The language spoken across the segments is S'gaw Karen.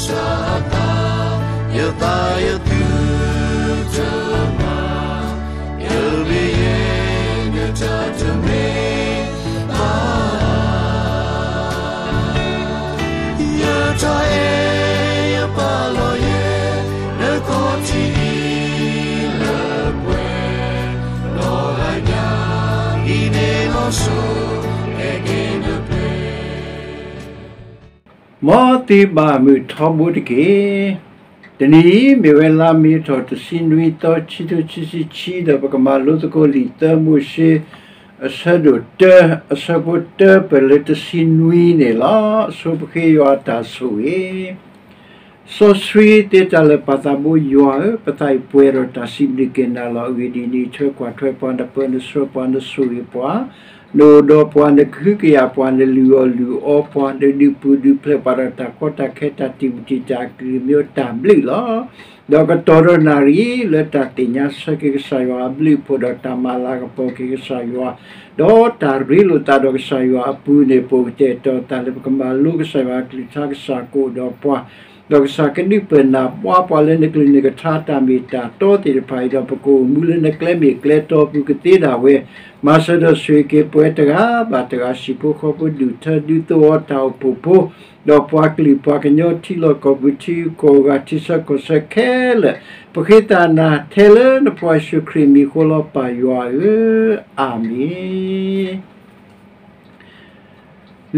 စၢ်သး, ယသးယသုတမၤ, ယမ့ၢ်ယဲ နတၢ်တမ့ၢ်ဘၣ်. ယတၢ်အဲၣ်ယပာ်လီၤယဲ နခီၣ်ထံးအံၤလၢပှဲၤ, လီၤဂာ်ညါအံၤန့ၣ်လီၤစိၤ, ဟဲက့ၤနပျဲၢ် မ်သုဘၣ်မုာ်ထီဘိတက့ၢ်. တနံၤအံၤ မ့ၢ်ဝဲလါမ့ၤထီၣ်တဆံနွံသီ ခံထိခံဆံခံ ဒီးပကမၤလိသကိးလံာ်သၢမိၤၡ့ အဆၢဒိၣ်တၢ အဆၢဖိတၢ ပၢၢ်လၢတဆံနွံန့ၣ်လီၤ. ဆိပဃ့ယွၤအတၢ်ဆိၣ်ဂ့ၤ စီဆှံသ့တၢ်လၢာ်ပၢ်သးဘိယွၤဧၢ, ပသးအံၤပှဲၤဒီးတၢ်စံးဘျုးက့ၤနၤလီၤ. အဂ့ၢ်ဒ်အံၤ, နအံးထွဲကွၢ်ထွဲပှၤ, နပၢနဆှၢပှၤ, နဆိၣ်ဂ့ၤပှၤ, နအိၣ်ဒီးပှၤ, နကဟုကယာ်ပှၤ, နလုၢ်အီၣ်လုၢ်အီပှၤ, နဒုးပူၤဒုးဖျဲးပှၤဒီးတၢ်ကီတၢ်ခဲတၢ်တံာ်မုၢ်တံာ်တာ်အကလုၢ်မ့ၢ်တၢ်ဘျုးလီၤ. ဒီးကတီၢ်ဒီးနၣ်ရံၣ် လၢတၢ်သ့ၣ်ညါဆၢက့ၤကစၢ်ယွၤအဘျုးအဖှိၣ်ဒီးတၢ်မၤလၤကပီၤက့ၤကစၢ်ယွၤ ဒီးတၢ်ရ့လိာ်သးဒီးကစၢ်ယွၤအပူၤန့ၣ် ပအိၣ်ကတဲာ်ကတီၤသးလၢပကမၤလိကစၢ်ယွၤအကလုၢ်ကထါ ကစၢ်ကအိၣ်ဒီးပှၤ, ဒီးကစၢ်ကဒုးပၢၢ်နၢ်ပၢၢ်ပှၤလၢနကလုၢ်နကထါတၢ်မ့ၢ်တၢ်တီသ့ၣ်တဖၣ်အံၤ ဒီးပကအိၣ်မူလၢနကျဲမ့ၢ်ကျဲတီပူၤကသ့ဒၣ်ဝဲ, မၤစၢၤဒီးဆိၣ်ဂ့ၤက့ၤပှၤတဂၤဘၣ်တဂၤ ဟံၣ်ဖိဃီဖိ ဒူၣ်ထၢဒူသဝီတၢ်အိၣ်ဖှိၣ်ဖိ ဒီးပှၤကလုာ်ပှၤကညီထံလီၢ်ကီၢ်ပူၤ ထံဂုၤကီၢ်ဂၤ ထံဆၢကီၢ်ဆၢခဲလၢာ်, ပဃ့သးနၤထဲလၢနဖိယ့ၣ်ၡူးခရံာ်မံၤဃိလီၤ ပၢ်ယွၤဧၢ, အၤမ့ၣ်.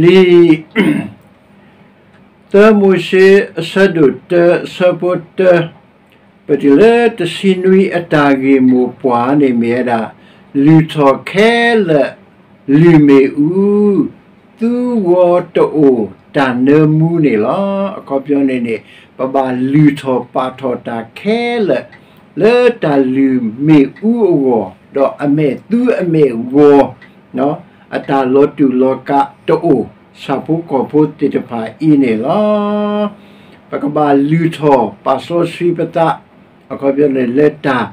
လံာ်သၢမိၤၡ့ အဆၢဒိၣ်တၢ အဆၢဖိတၢ ပတုၤလၢတဆံနွံအတၢ်ဂ့ၢ်မိၢ်ပှၢ်န့ၣ်မ့ၢ်ဝဲဒၣ် လုၢ်ထီၣ်ခဲလၢာ်လုၢ်မ့ၣ်အူ သူဂီၤတအိၣ်တၢ်နၢမူန့ၣ်လီၤ. အခီပညီန့ၣ်န့ၣ် ပဘၣ်လုၢ်ထီၣ်ပာ်ထီၣ်တၢ်ခဲလၢာ် လၢတၢ်လုၢ်မ့ၣ်အူအဂီၢ် ဒီးအမဲာ်သူအမဲာ်ဂီၤ အတၢ်လီၤတူာ်လီၤကာ်တအိၣ် ဆၣ်ဖိကီၢ်ဖိသ့ၣ်တဖၣ်အံၤန့ၣ်လီၤ. ပကဘၣ်လုၢ်ထီၣ်ပာ်စီဆှံပသး အခီပညီန့ၣ် လၢတၢ်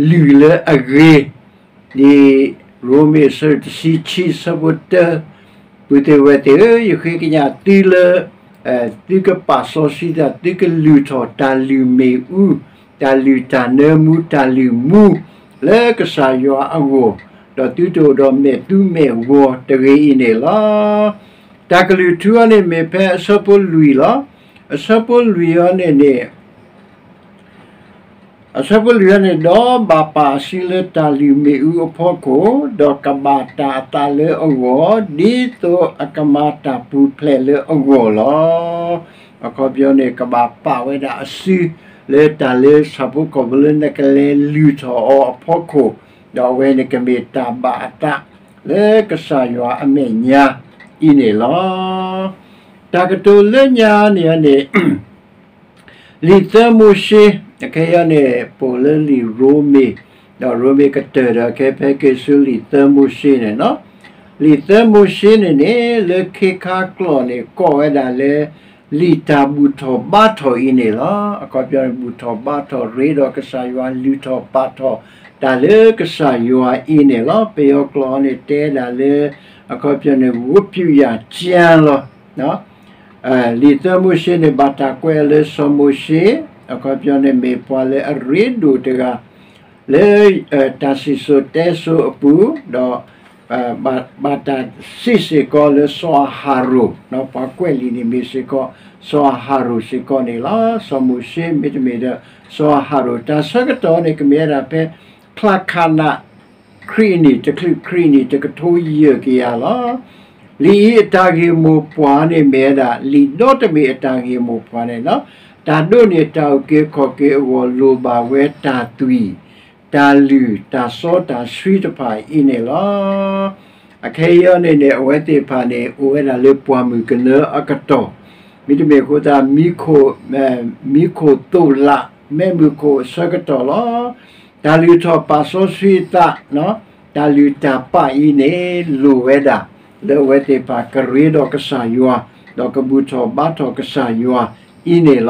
လုၢ်လၢအဂ့ၤ ဒ်ရိမ့ၤအဆၢဒိၣ်တဆံခံ အဆၢဖိတၢ ပုၢ်သ့ၣ်ဝဲၢ်သ့ၣ်ဧၢ, ယဃ့ကညးသုလၢ သုကပာ်စီဆှံသး သုကလုၢ်ထီၣ်တၢ်လုၢ်မ့ၣ်အူ တၢ်လုၢ်တၢ်နၢမူ တၢ်လုၢ်မူ လၢကစၢ်ယွၤအဂီၢ်, ဒီးသုတအိၣ်ဒီးမဲာ်သူမဲာ်ဂီၤတဂ့ၤအံၤန့ၣ်လီၤ. တၢ်ကလုၢ်ထူအီၤန့ၣ်မ့ၢ်ဖဲအဆၢဖိလွံၢ်လီၤ. အဆၢဖိလွံၢ်အီၤန့ၣ်န့ၣ် အဆၢဖိလွံၢ်အီၤန့ၣ် ဒီးဘၣ်ပာ်အစုလၢတၢ်လုၢ်မ့ၣ်အူအဖီခိၣ်, ဒီးကဘၣ်တၢ်အသးလၢအဂီၢ်, ဒ်သိးအကမၤတၢ်ပူၤဖျဲးလၢအဂီၢ်လီၤ. အခီပညီန့ၣ် ကဘၣ်ပာ်ဝဲဒၣ်အစု လၢတၢ်လၢဆၣ်ဖိကီၢ်ဖိလၢနကလဲၤလုၢ်ထီၣ်အီၤအဖီခိၣ်, ဒီးအဝဲန့ၣ်ကမ့ၢ်တၢ်ဘၣ်အသး လၢကစၢ်ယွၤအမဲာ်ညါအံၤန့ၣ်လီၤ. တၢ်ကတိၤလၢညါန့ၣ်န့ၣ် လံာ်သၢမိၤၡ့ အခဲအံၤန့ၣ် ပအိၣ်လၢလံာ်ရိမ့ၤ, ဒီးရိမ့ၤကတၢၢ်ဒီး ခဲဖဲက့ၤဆူလံာ်သၢမိၤၡ့န့ၣ်လီၤ. လံာ်သၢမိၤၡ့န့ၣ်န့ၣ် လၢခ့ခါကျိာ်န့ၣ် ကိးဝဲဒၣ်လၢ လံာ်တၢ်ဘူၣ်ထီၣ်ဘါထီၣ်အံၤန့ၣ်လီၤ. အခီပညီန့ၣ် ဘူၣ်ထီၣ်ဘါထီၣ် ရ့ဒီးကစၢ်ယွၤ လုၢ်ထီၣ်ပာ်ထီၣ်တၢ်လၢကစၢ်ယွၤအံၤန့ၣ်လီၤ. ပယီၤကျိာ်န့ၣ် တဲဒၣ်လၢ အခီပညီန့ၣ် ဝတ်ပြုရာကျမ်းလီၤ. လံာ်သၢမိၤၡ့န့ၣ် ဘၣ်တၢ်ကွဲးအီၤလၢစီၤမိၤၡ့, အခီပညီန့ၣ် မ့ၢ်ပှၤလၢအရ့ဒိၣ်တဂၤ လၢ တၢ်စံၣ်စိၤတဲစိၤအပူၤ, ဒီး ဘၣ်တၢ်စံးစ့ၢ်ကီးလၢစီၤအၤဟရိၣ်, ပှၤကွဲးလံာ်န့ၣ်မ့ၢ်စ့ၢ်ကီး စီၤအၤဟရိၣ်စ့ၢ်ကီးန့ၣ်လီၤ. စီၤမိၤၡ့မ့တမ့ၢ်ဒီး စီၤအၤဟရိၣ် တၢ်ဆၢကတီၢ်န့ၣ် ကမ့ၢ်ဝဲဒၣ်ဖဲ ချါခနး ခရံာ်အနံၣ် တချုးခရံာ်အနံၣ် တကထိယဲၢ်ကယၤလီၤ. လံာ်အံၤအတၢ်ဂ့ၢ်မိၢ်ပှၢ်န့ၣ်မ့ၢ်ဝဲဒၣ် လံာ်ဒီတမံၤအတၢ်ဂ့ၢ်မိၢ်ပှၢ်န့ၣ်လီၤ. တၢ်ဒိးန့ၢ်တၢ်အုၣ်က့ၤခီၣ်က့ၤအဂီၢ် လိၣ်ဘၣ်ဝဲတၢ်သွံၣ် တၢ်လုၢ် တၢ်စီတၢ်ဆှံတဖၣ်အံၤန့ၣ်လီၤ. အခဲအံၤန့ၣ်န့ၣ် အဝဲသ့ၣ်တဖၣ်န့ၣ် အိၣ်ဝဲဒၣ်လၢပှၢ်မုၢ်ကနၢအကတီၢ်, မ့တမ့ၢ်အဃိသတး မံခိၣ်သိၣ်လး မဲးမုၢ်ခိၣ်အဆၢကတီၢ်လီၤ. တၢ်လုၢ်ထီၣ်ပာ်စီဆှံအသး, တၢ်လုၢ်တၢ်ပာ်အံၤန့ၣ် လိၣ်ဝဲဒၣ် လၢအဝဲသ့ၣ်တဖၣ်ကရ့ဒီးကစၢ်ယွၤ, ဒီးကဘူၣ်ထီၣ်ဘါထီၣ်ကစၢ်ယွၤအံၤန့ၣ်လီၤ.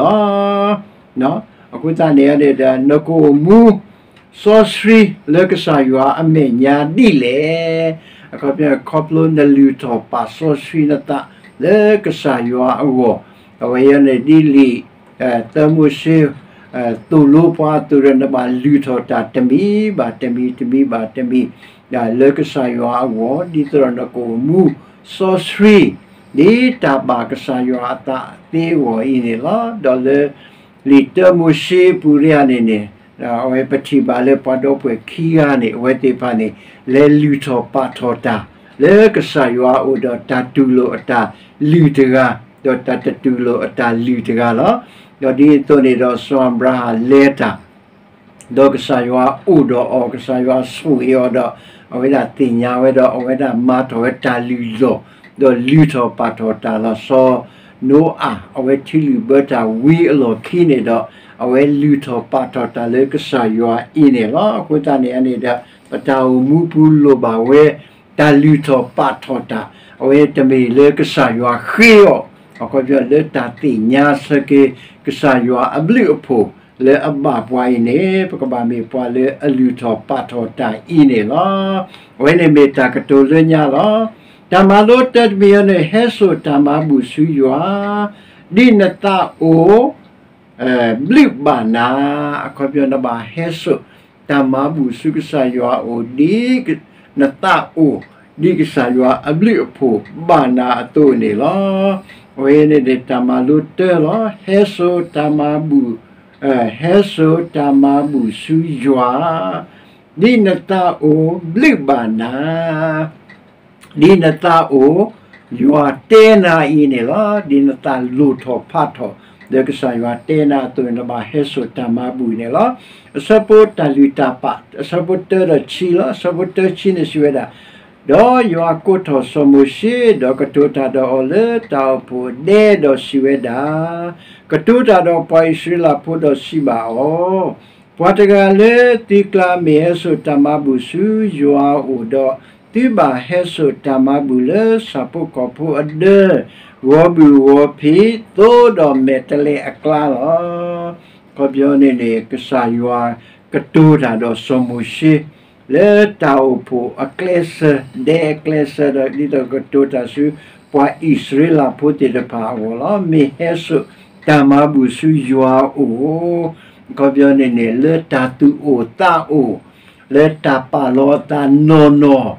အဃိသတးန့ၣ်န့ၣ်ဒီး နကအိၣ်မူ စီဆှံလၢကစၢ်ယွၤအမဲာ်ညါဒ်လဲၣ်. အခီပညီ ခီဖျိနလုၢ်ထီၣ်ပာ်စီဆှံနသးလၢကစၢ်ယွၤအဂီၢ်, အဝဲအံၤန့ၣ် ဒ်လံာ် သၢမိၤၡ့ သိၣ်လိပှၤအသိးဒီး နဘၣ်လုၢ်ထီၣ်တၢ်တမံၤဘၣ်တမံၤ တမံၤဘၣ်တမံၤ လၢကစၢ်ယွၤအဂီၢ် ဒ်သိးဒီးနကအိၣ်မူစီဆှံ ဒ်တၢ်ဘၣ်ကစၢ်ယွၤအသးသ့အဂီၢ်အံၤန့ၣ်လီၤ. ဒီးလၢ လံာ်တၢမိၤၡ့အပူၤဒ်အံၤန့ၣ်န့ၣ် အဝဲပထံၣ်ဘၣ်လၢပှၤဒီပုၢ်ဝဲၢ်ခံဂၤန့ၣ် အဝဲသ့ၣ်တဖၣ်န့ၣ် လဲၤလုၢ်ထီၣ်ပာ်ထီၣ်တၢ် လၢကစၢ်ယွၤအအိၣ်ဒီးတၢ်တူၢ်လိာ်အတၢ်လုၢ်တဂၤ ဒီးတၢ်တတူၢ်လိာ်အတၢ်လုၢ်တဂၤလီၤ. ဒီးဒ်သိးန့ၣ်ဒီးစီၤအၤဘြၤဟၣ်လဲၤတၢ် ဒီးကစၢ်ယွၤအိၣ်ဒီးအီၤ ကစၢ်ယွၤဆိၣ်ဂ့ၤအီၤဒီး အဝဲဒၣ်သ့ၣ်ညါဝဲဒီး အဝဲဒၣ်မၤထီၣ်ဝဲတၢ်လုၢ်လီၢ် ဒီးလုၢ်ထီၣ်ပာ်ထီၣ်တၢ်လီၤ. စီၤနိအၤ အဝဲထံလုၢ်ဘၢတၢ်ဝံၤအလီၢ်ခံန့ၣ်ဒီး အဝဲလုၢ်ထီၣ်ပာ်ထီၣ်တၢ်လၢကစၢ်ယွၤအံၤန့ၣ်လီၤ. အဃိသတးန့ၣ်န့ၣ်ဒီး ပတၢ်အိၣ်မူပူၤလိၣ်ဘၣ်ဝဲ တၢ်လုၢ်ထီၣ်ပာ်ထီၣ်တၢ် အဝဲတမ့ၢ်လၢကစၢ်ယွၤဃ့အီၤ အခီပညီလၢတၢ်သ့ၣ်ညါဆၢက့ၤ ကစၢ်ယွၤအဘျုးအဖှိၣ်လၢအဘၣ်ပှၤအံၤန့ၣ် ပကဘၣ်မ့ၢ်ပှၤလၢအလုၢ်ထီၣ်ပာ်ထီၣ်တၢ်အံၤန့ၣ်လီၤ. အဝဲန့ၣ်မ့ၢ်တၢ်ကတိၤလၢညါလီၤ. တၢ်မၤလိတၢတမံၤအံၤန့ၣ် ဟဲစိာ်တၢ်မၤဘူၣ်ဆူယွၤ ဒ်နသးအိၣ် ဘျုးဘၣ်နၤ, အခီပညီနဘၣ်ဟဲစိာ် တၢ်မၤဘူၣ်ဆူကစၢ်ယွၤအအိၣ် ဒ်နသးအိၣ် ဒ်ကစၢ်ယွၤအဘျုးအဖှိၣ်ဘၣ်နၤအသိးန့ၣ်လီၤ. အဝဲန့ၣ်န့ၣ် တၢ်မၤလိတၢလီၤ. ဟဲစိာ်တၢ်မၤဘူၣ်, ဟဲစိာ်တၢ်မၤဘူၣ်ဆူယွၤ ဒ်နသးအိၣ်ဘျုးဘၣ်နၤ ဒ်နသးအိၣ် ယွၤတဲနၤအံၤန့ၣ်လီၤ. ဒ်နသးလိၣ်ထီၣ်ဖးထီၣ် လၢကစၢ်ယွၤတဲနၤအသိးန့ၣ် နဘၣ်ဟဲစိာ်တၢ်မၤဘူၣ်န့ၣ်လီၤ. အဆၢဖိတၢ်လုၢ်တၢ်ပာ် အဆၢဖိတၢဒီးခံလီၤ. အဆၢဖိတၢခံန့ၣ်စံးဝဲဒၣ်, ဒီးယွၤကိးထီၣ်စီၤမိၤၡ့ ဒီးကတိၤတၢ်ဒီးအီၤလၢတၢ်အိၣ်ဖှိၣ်အဒဲ ဒီးစံးဝဲဒၣ်, ကတိၤတၢ်ဒီးပှၤအံၣ်စရ့လးဖိဒီးစံးဘၣ်အီၤ, ပှၤတဂၤလၢသုကျါမ့ၢ်ဟဲစိာ်တၢ်မၤဘူၣ်ဆူယွၤအအိၣ်ဒီး, သုဘၣ်ဟဲစိာ်တၢ်မၤဘူၣ်လၢဆၣ်ဖိကီၢ်ဖိအဒၢ, ဂီၤဘူၣ်ဂီၤဖံး သိဒီးမဲာ်တဲးလဲးအကျါလီၤ. အခီပညီန့ၣ်န့ၣ် ကစၢ်ယွၤကတိၤတၢ်ဒီးစီၤမိၤၡ့ လၢတၢ်အိၣ်ဖှိၣ်အကျဲးစၢး ဒဲအကျဲးစၢးဒီး ဒ်သိးကတိၤတၢ်ဆူ ပှၤအံၣ်စရ့လးဖိသ့ၣ်တဖၣ်အဂီၢ်လီၤ. မ့ၢ်ဟဲစိာ်တၢ်မၤဘူၣ်ဆူယွၤအအိၣ်, အခီပညီန့ၣ်န့ၣ် လၢတၢ်သူၣ်အိၣ်သးအိၣ်, လၢတၢ်ပာ်လီၤအသးနီၢ်နီၢ်,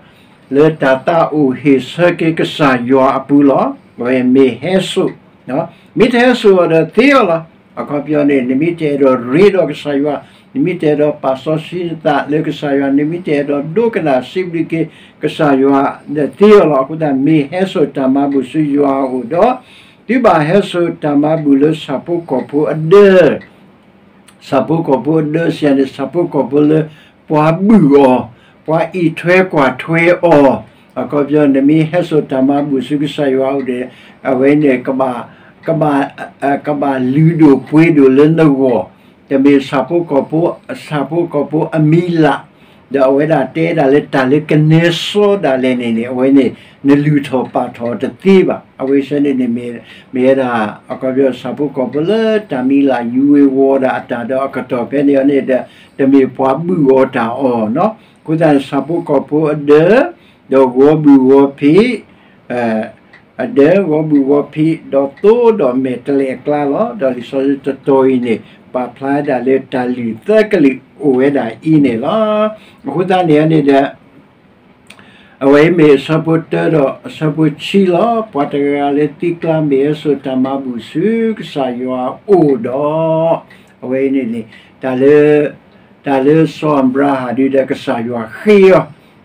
လၢတၢ်သးအိၣ်ဟ့ၣ်ဆၢက့ၤကစၢ်ယွၤအပူၤလီၤ. အဝဲမ့ၢ်ဟဲစိာ်, မ့ၢ်တဟဲစိာ်အီၤဒီးသ့အီၤလီၤ. အခီပညီန့ၣ် နမ့ၢ်တအဲၣ်ဒိးရ့ဒီးကစၢ်ယွၤ, နမ့ၢ်တအဲၣ်ဒိးပာ်စီဆှံနသးလၢကစၢ်ယွၤ, နမ့ၢ်တအဲၣ်ဒိးဒိကနၣ်စံးဘျုးက့ၤကစၢ်ယွၤဒီးသ့အီၤလီၤ. အဃိသတး မ့ၢ်ဟဲစိာ်တၢ်မၤဘူၣ်ဆူယွၤအအိၣ်ဒီး, သုဘၣ်ဟဲစိာ်တၢ်မၤဘူၣ်လၢဆၣ်ဖိကီၢ်ဖိအဒၢ ဆၣ်ဖိကီၢ်ဖိအဒၢစံးန့ၣ် ဆၣ်ဖိကီၢ်ဖိလၢပှၤဘုၣ်အီၤ, ပှၤအံးထွဲကွၢ်ထွဲအီၤ, အခီပညီ နမ့ၢ်ဟဲစိာ်တၢ်မၤဘူၣ်ဆူကစၢ်ယွၤအအိၣ်ဒီး အဝဲန့ၣ် ကဘၣ် ကဘၣ်လုၢ်ဒိၣ်ပှ့ၤဒိၣ်လၢနဂီၢ်, တမ့ၢ်ဆၣ်ဖိကီၢ်ဖိ, ဆၣ်ဖိကီၢ်ဖိအမံၤလၢ်, ဒီးအဝဲဒၣ်တဲဒၣ်လၢတၢ်လၢကနဲစီဒၣ်လဲာ်န့ၣ်န့ၣ် အဝဲန့ၣ် နလုၢ်ထီၣ်ပာ်ထီၣ်တသ့ဘၣ်. အဝဲဆၢန့ၣ်န့ၣ် မ့ၢ်ဝဲဒၣ် အခီပညီ ဆၣ်ဖိကီၢ်ဖိလၢတၢ်မံၤလၢ်ယူၤဝ့ၤဝီၤဒၣ်အတၢ်ဒီးအကတီၢ်ဖဲန့ၣ်အီၤန့ၣ်ဒီး တမ့ၢ်ပှၤဘုၣ်အီၤတၢ်အီၣ်နီၤ. အဃိသတးန့ၣ် ဆၣ်ဖိကီၢ်ဖိအဒၢ ဒီးဂီၤဘုၣ်ဂီၤဖံး အဒၢ ဂီၤဘုၣ်ဂီၤဖံး ဒီးသိဒီးမဲာ်တဲးလဲးအကျါလီၤ. ဒီးလံာ်စီဆှံတတီၤအံၤန့ၣ် ပာ်ဖျါဝဲဒၣ်လၢတၢ်လုၢ်သၢကလုာ်အိၣ်ဝဲဒၣ်အံၤန့ၣ်လီၤ. အဃိသတးန့ၣ်န့ၣ်ဒီး အဝဲအံၤမ့ၢ်အဆၢဖိတၢဒီးအဆၢဖိဆံလီၤ. ပှၤတဂၤလၢသုကျါမ့ၢ်ဟဲစိာ်တၢ်မၤဘူၣ်ဆူကစၢ်ယွၤအအိၣ်ဒီး အဝဲအံၤန့ၣ်န့ၣ် တၢ်လၢ တၢ်လၢစီၤအၤဘြၤဟၣ်ဒုးဒီးကစၢ်ယွၤဃ့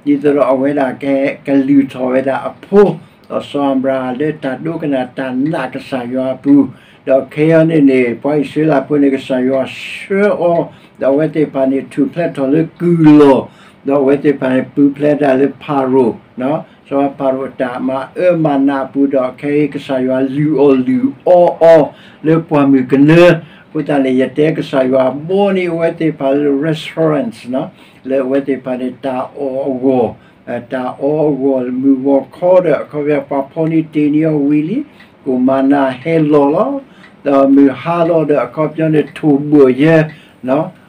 အီၤ ဒ်သိးဒီးအဝဲဒၣ်က ကလုၢ်ထီၣ်ဝဲဒၣ်အဖိ ဒီးစီၤအၤဘြၤဟၣ်လၢတၢ်ဒိကနၣ်တၢ်နာ်ကစၢ်ယွၤအပူၤ, ဒီးခဲအံၤန့ၣ်န့ၣ် ပှၤအံၣ်စရ့လးဖိန့ၣ် ကစၢ်ယွၤဆှၢအီၤ, ဒီးအဝဲသ့ၣ်တဖၣ်န့ၣ်ထူၣ်ဖျဲးထီၣ်လၢကုၢ်လီၢ်, ဒီးအဝဲသ့ၣ်တဖၣ်န့ၣ်ပူၤဖျဲးဒၣ်လၢဖၤရိၤ စီၤဖၤရိၤအတၢ်မၤအၢမၤနးအပူၤဒီး ခဲအံၤကစၢ်ယွၤလုၢ်အီၣ်လုၢ်အီအီၤ လၢပှၢ်မုၢ်ကနၢ, အဃိသတးန့ၣ် ယတဲကစၢ်ယွၤဘီန့ၢ်အဝဲသ့ၣ်တဖၣ်လၢ restaurants လၢအဝဲသ့ၣ်တဖၣ်န့ၣ် တၢ်အီၣ်အဂီၢ်, တၢ်အီအဂီၢ် မုၢ်ဂီၤခီဒီး အခီပညီပှၤဖီန့ၢ်တ့ၢ်န့ၢ်အီၤဝံၤလံ, ကိၣ်မၤနၤဟဲလီၤလီၤ, ဒီးမုၢ်ဟါလီၤဒီး အခီပညီန့ၣ်ထိၣ်ဘၢၣ်ယဲ,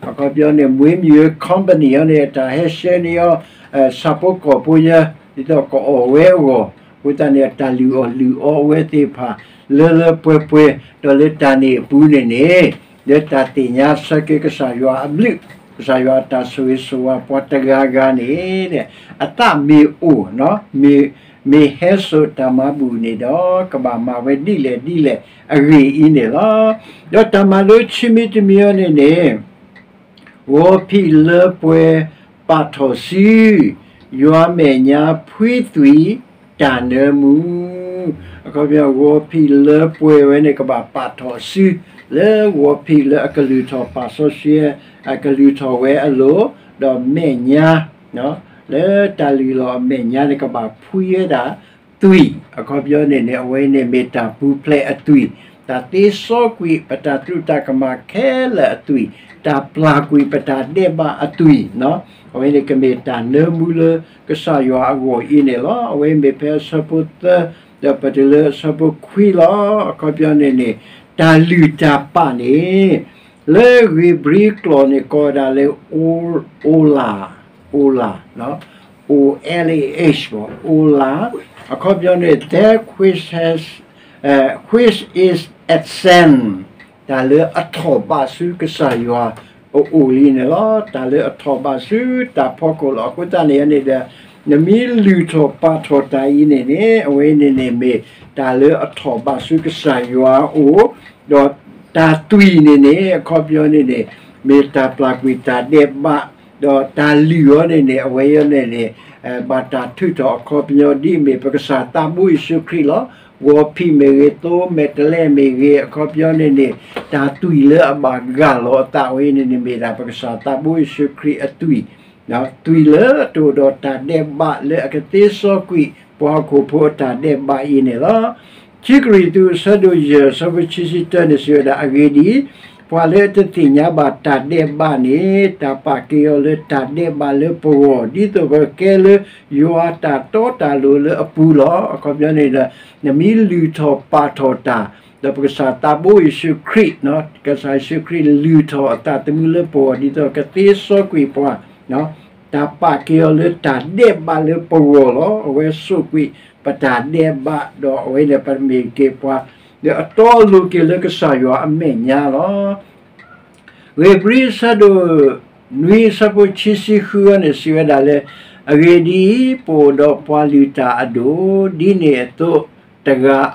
အခီပညီန့ၣ် မွေးမြူရေး company အံၤန့ၣ် တၢ်ဟဲဆှၢန့ၢ်အီၤ ဆၣ်ဖိကီၢ်ဖိယဲ, ဒ်သိးကအီၣ်ဝဲအဂီၢ်, အဃိ အဃိသတးန့ၣ် တၢ်လုၢ်အီၣ်လုၢ်အီအဝဲသ့ၣ်တဖၣ် လၢလၢပှဲၤပှဲၤ ဒီးလၢတၢ်န့ၣ်အပူၤန့ၣ်န့ၣ် လၢတၢ်သ့ၣ်ညါဆၢက့ၤကစၢ်ယွၤအဘျုး, ကစၢ်ယွၤအတၢ်ဆိၣ်ဂ့ၤဆိၣ်ဝါပှၤတဂၤဂၤန့ၣ် အသးမ့ၢ်အိၣ်, မ့ၢ်ဟဲစိာ်တၢ်မၤဘူၣ်န့ၣ်ဒီး ကဘၣ်မၤဝဲဒ်လဲၣ်ဒ်လဲၣ်အဂ့ၢ်အံၤန့ၣ်လီၤ. ဒီးတၢ်မၤလိခံမံၤတမံၤအံၤန့ၣ်န့ၣ် ဂီၤဖံးလၢပှဲၤပာ်ထီၣ်စု, ယွၤမဲာ်ညါဖှံသွံၣ်တၢ်နၢမူ, အခီပညီ ဂီၤဖံးလၢပှဲၤဝဲန့ၣ် ကဘၣ်ပာ်ထီၣ်စု လၢဂီၤဖံးလၢအကလုၢ်ထီၣ်ပာ်စီဆှံ, အကလုၢ်ထီၣ်ဝဲအလိၤ, ဒီးမဲာ်ညါ လၢတၢ်လုၢ်လီၢ်အမဲာ်ညါန့ၣ် ကဘၣ်ဖှံဝဲဒၣ်သွံၣ်, အခီပညီန့ၣ်န့ၣ် အဝဲန့ၣ်မ့ၢ်တၢ်ပူၤဖျဲးအသွံၣ်, တၢ်သ့စီကွံာ်ပတၢ်သရူးတၢ်ကမၣ်ခဲလၢာ်အသွံၣ်, တၢ်ပျၢ်ကွံာ်ပတၢ်ဒဲးဘးအသွံၣ်, အဝဲန့ၣ်ကမ့ၢ်တၢ်နၢမူလၢကစၢ်ယွၤအဂီၢ်အံၤန့ၣ်လီၤ. အဝဲမ့ၢ်ဖဲအဆၢဖိသၢ, ဒီးပတုၤလၢအဆၢဖိခွံလီၤ. အခီပညီန့ၣ်န့ၣ် တၢ်လုၢ်တၢ်ပာ်န့ၣ် လၢဧ့ၤဘြံၤကျိာ်န့ၣ်ကိးဝဲဒၣ်လၢ အိလၣ်, အိလၣ်, O L A H, အိလၣ်, အခီပညီန့ၣ် that which has, which is ascend, တၢ်လၢအထီၣ်ဘးဆူကစၢ်ယွၤအအိၣ်လံန့ၣ်လီၤ. တၢ်လၢအထီၣ်ဘးဆူတၢ်ဖီခိၣ်လီၤ. အဃိသတးန့ၣ်န့ၣ်ဒီး နမ့ၢ်လုၢ်ထီၣ်ပာ်ထီၣ်တၢ်အံၤန့ၣ်န့ၣ် အဝဲန့ၣ်န့ၣ်မ့ၢ်တၢ်လၢအထီၣ်ဘးဆူကစၢ်ယွၤအအိၣ်, ဒီးတၢ်သွံၣ်န့ၣ်န့ၣ် အခီပညီန့ၣ်န့ၣ် မ့ၢ်တၢ်ပျၢ်ကွံာ်တၢ်ဒဲးဘး, ဒီးတၢ်လုၢ်အီၤန့ၣ်န့ၣ် အဝဲအံၤန့ၣ်န့ၣ် ဘၣ်တၢ်ထုးထီၣ်အခီပညီဒ်အမ့ၢ်ပကစၢ်သးဘိယ့ၣ်ၡူးခရံာ်လီၤ. ဂီၤဖံးမ့ၢ်ဂ့ၤ, သိမဲာ်တဲးလဲးမ့ၢ်ဂ့ၤ, အခီပညီန့ၣ်န့ၣ် တၢ်သွံၣ်လၢအဘၣ်ဂၢ်လီၤအသးဝဲန့ၣ်န့ၣ် မ့ၢ်ဒၣ်ပကစၢ်သးဘိယ့ၣ်ၡူးခရံာ်အသွံၣ်, သွံၣ်လၢအတအိၣ်ဒီးတၢ်ဒဲးဘးလၢအကသ့စီကွံာ် ပှၤဟီၣ်ခိၣ်ဖိအတၢ်ဒဲးဘးအံၤန့ၣ်လီၤ. ခံကရံၣ်သူး အဆၢဒိၣ်ယဲၢ် အဆၢဖိခံဆံတၢန့ၣ် စံးဝဲဒၣ်, အဂ့ၢ်ဒ်အံၤ, ပှၤလၢအတသ့ၣ်ညါဘၣ်တၢ်ဒဲးဘးန့ၣ် တၢ်ပာ်က့ၤအီၤလၢတၢ်ဒဲးဘးလၢပဂီၢ်, ဒ်သိးပကကဲလၢယွၤအတၢ်တီတၢ်လိၤလၢအပူၤလီၤ. အခီပညီန့ၣ်ဒီး နမ့ၢ်လုၢ်ထီၣ်ပာ်ထီၣ်တၢ် ဒီးပကစၢ်သးဘိယ့ၣ်ၡူးခရံာ်, ကစၢ်ယ့ၣ်ၡူးခရံာ်လုၢ်ထီၣ်အသးသမူလၢပဂီၢ် ဒ်သိးကသ့စီကွံာ်ပှၤ, တၢ်ပာ်က့ၤအီၤလၢတၢ်ဒဲးဘးလၢပဂီၢ်လီၤ. အဝဲစိာ်ကွံာ်ပတၢ်ဒဲးဘး ဒီးအဝဲန့ၣ်ပမ့ၢ်က့ၤပှၤ လၢအတီအလိၤက့ၤလၢကစၢ်ယွၤအမဲာ်ညါလီၤ. ဧ့ၤဘြံၤ အဆၢဒိၣ်နွံ အဆၢဖိခံဆံဃုအံၤန့ၣ် စံးဝဲဒၣ်လၢ, အဂ့ၢ်ဒ်အံၤ, ပအိၣ်ဒီးပှၤလုၢ်တၢ်အဒိၣ်, ဒ်န့ၣ်အသိးတဂၤ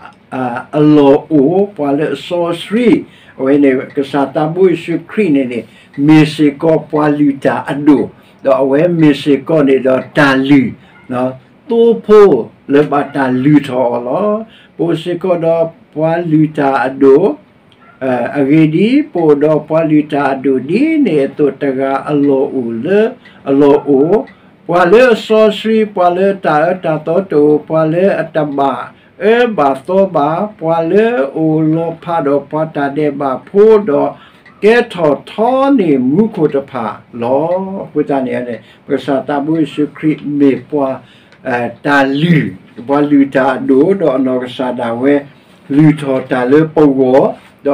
အလီၢ်အိၣ်, ပှၤလၢအစီဆှံ, အဝဲန့ၣ် ကစၢ်သးဘိယ့ၣ်ၡူးခရံာ်န့ၣ်န့ၣ် မ့ၢ်စ့ၢ်ကီးပှၤလုၢ်တၢ်အဒိၣ်, ဒီးအဝဲမ့ၢ်စ့ၢ်ကီးန့ၣ်ဒီးတၢ်လုၢ် သိဖိလၢဘၣ်တၢ်လုၢ်ထီၣ်အီၤလီၤ. ပအိၣ်စ့ၢ်ကီးဒီးပှၤလုၢ်တၢ်အဒိၣ်, အဂ့ၢ်ဒ်အံၤ, ပအိၣ်ဒီးပှၤလုၢ်တၢ်အဒိၣ် ဒ်န့ၣ်အသိးတဂၤအလီၢ်အိၣ်လၢ အလီၢ်အိၣ်, ပှၤလၢအစီဆှံ, ပှၤလၢတၢ်အၢတၢ်သီတအိၣ်, ပှၤလၢအတဘၣ်အၢဘၣ်သီဘၣ်, ပှၤလၢအအိၣ်လီၤဖးဒီးပှၤတၢ်ဒဲးဘးဖိဒီး ကဲထီၣ်ထီန့ၢ်မူခိၣ်တဖၣ်လီၤ. အဃိသတးန့ၣ်န့ၣ် ပကစၢ်သးဘိယ့ၣ်ၡူးခရံာ်မ့ၢ်ပှၤ တၢ်လုၢ်, ပှၤလုၢ်တၢ်အဒိၣ်, ဒီးအနီၢ်ကစၢ်ဒၣ်ဝဲ လုၢ်ထီၣ်တၢ်လၢပဂီၢ်, ဒီးအ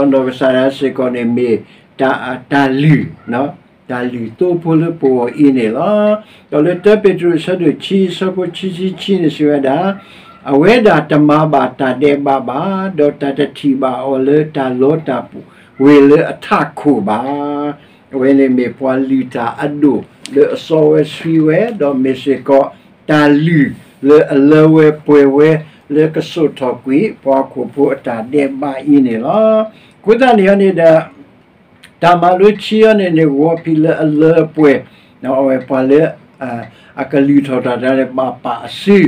နီၢ်ကစၢ်ဒၣ်စ့ၢ်ကီးန့ၣ်မ့ၢ် တၢ်လုၢ်, တၢ်လုၢ်သိဖိလၢပဂီၢ်အံၤန့ၣ်လီၤ. ဒီးလၢတၢပ့းတရူး အဆၢဒိၣ်ခံ အဆၢဖိခံဆံခံန့ၣ် စံးဝဲဒၣ်, အဝဲဒၣ်တမၤဘၣ်တၢ်ဒဲးဘးဘၣ်, ဒီးတၢ်တထံၣ်ဘၣ်အီၤလၢတၢ်လီတၢ်ဝ့ၤလၢအထးခိၣ်ဘၣ်. အဝဲန့ၣ်မ့ၢ်ပှၤလုၢ်တၢ်အဒိၣ်လၢအစီဝဲဆှံဝဲ, ဒီးမ့ၢ်စ့ၢ်ကီး တၢ်လုၢ်လၢအလၢဝဲပှဲၤဝဲ လၢကစိာ်ထီၣ်ကွံာ် ပှၤဟီၣ်ခိၣ်ဖိအတၢ်ဒဲးဘးအံၤန့ၣ်လီၤ. အဃိသတးန့ၣ်န့ၣ်ဒီး တၢ်မၤလိခံအံၤန့ၣ်န့ၣ် ဂီၤဖံးလၢအလၢအပှဲၤ, အဝဲပှၤလၢ အကလုၢ်ထီၣ်တၢ်တဖၣ်န့ၣ် ဘၣ်ပာ်အစု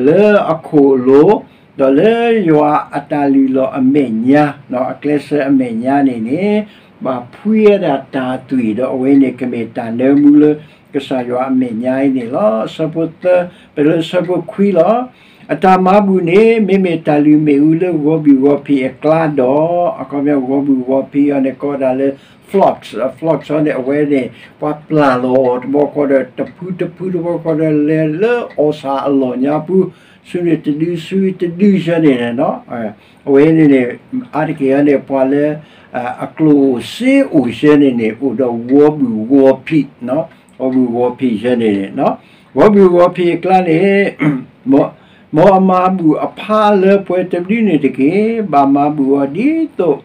လၢအခိၣ်အလိၤ, ဒီးလၢယွၤအတၢ်လုၢ်လီၢ်အမဲာ်ညါ, အကျဲစၢၤအမဲာ်ညါန့ၣ်န့ၣ် ဘၣ်ဖှံဝဲဒၣ်တၢ်သွံၣ်, ဒီးအဝဲန့ၣ်ကမ့ၢ်တၢ်နၢမူလၢကစၢ်ယွၤအမဲာ်ညါအံၤန့ၣ်လီၤ. အဆၢဖိသၢ ပတုၤလၢအဆၢဖိခွံလီၤ. အတၢ်မၤဘူၣ်န့ၣ် မ့မ့ၢ်တၢ်လုၢ်မ့ၣ်အူလၢဂီၤဘုၣ်ဂီၤဖံးအကျါဒီး, အခီပညီ ဂီၤဘုၣ်ဂီၤဖံးအံၤန့ၣ် ကိးဒၣ်လၢ flocks, flocks အံၤန့ၣ် အဝဲန့ၣ် ပှၤပျၢ်လီၤအီၤတဘျီဃီဒီး တဖုတဖုတဘျီဃီဒီး လဲၤလၢအီၣ်ဆၣ်အလီၢ်ညါပူၤ, ဆူန့ၣ်တဒု ဆူတဒုဆၢန့ၣ်န့ၣ်, အဝဲန့ၣ်န့ၣ် အါတက့ၢ်အံၤန့ၣ် ပှၤလၢ အကျိၣ်အိၣ်စ့အိၣ်ဆၢန့ၣ်န့ၣ် အိၣ်ဒီးဂီၤဘုၣ်ဂီၤဖံး, ဂီၤဘုၣ်ဂီၤဖံးဆၢန့ၣ်န့ၣ်, ဂီၤဘုၣ်ဂီၤဖံးအကျါန့ၣ် မ် မ်အမၤဘူၣ်အဖါလၢပှဲၤတဘျုးန့ၣ်တက့ၢ်. ဘၣ်မၤဘူၣ်အီၤဒ်သိး